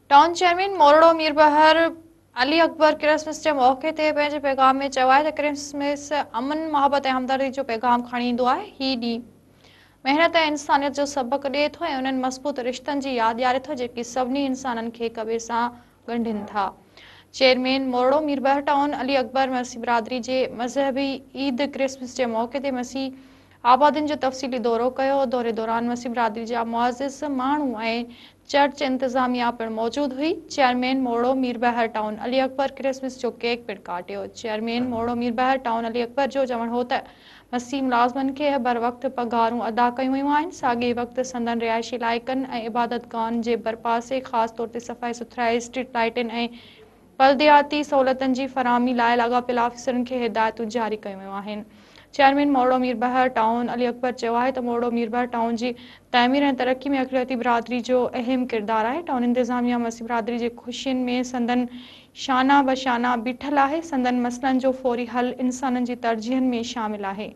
Town chairman Moriaro Mirbahar Ali Akbar Christmas جي موقعي تي پنهنجي پيغام ۾ چيو آهي ته ڪرسمس امن، محبت ۽ همدردي جو پيغام کڻي ايندو آهي. هي ڏينهن محنت ۽ انسانيت جو سبق ڏئي ٿو ۽ انهن مضبوط رشتن جي ياد ڏياري ٿو جيڪي سڀني انسانن کي هڪ ٻئي سان ڳنڍين ٿا. چيئرمين مورڙو ميربحر ٽائون علي اڪبر مسيح برادري جي مذهبي عيد ڪرسمس جي موقعي تي مسيح آبادين جو تفصيلي دورو ڪيو. دوري دوران مسيح برادري جا معزز ماڻهو ۽ چرچ انتظاميا پڻ موجود هئي. Chairman Moriaro Mirbahar town Ali Akbar Christmas جو ڪيڪ پڻ ڪاٽيو. چيئرمين مورڙو ميربحر ٽائون علي اڪبر جو چوڻ هو ته مسيح ملازمن کي بروقت پگهارون ادا ڪيون ويون آهن، ساڳئي وقت سندن رهائشي علائقن ۽ عبادتگاهن جي ڀرپاسي خاص طور تي صفائي سٿرائي، اسٽريٽ لائيٽن ۽ بلدياتي سهولتن جي فراهمي لاء لاڳاپيل آفيسرن کي هدايتون جاري ڪيون ويون آهن. چيئرمين مورڙو ميربحر ٽائون علي اڪبر چيو آهي ته مورڙو ميربحر ٽائون جي تعمير ۽ ترقي ۾ اقليتي برادري جو اهم ڪردار آهي، ٽائون انتظاميا مسيح برادري جي خوشين ۾ سندن شانه بشانه بيٺل آهي، سندن مسئلن جو فوري حل انسانن جي ترجيحن ۾ شامل آهي.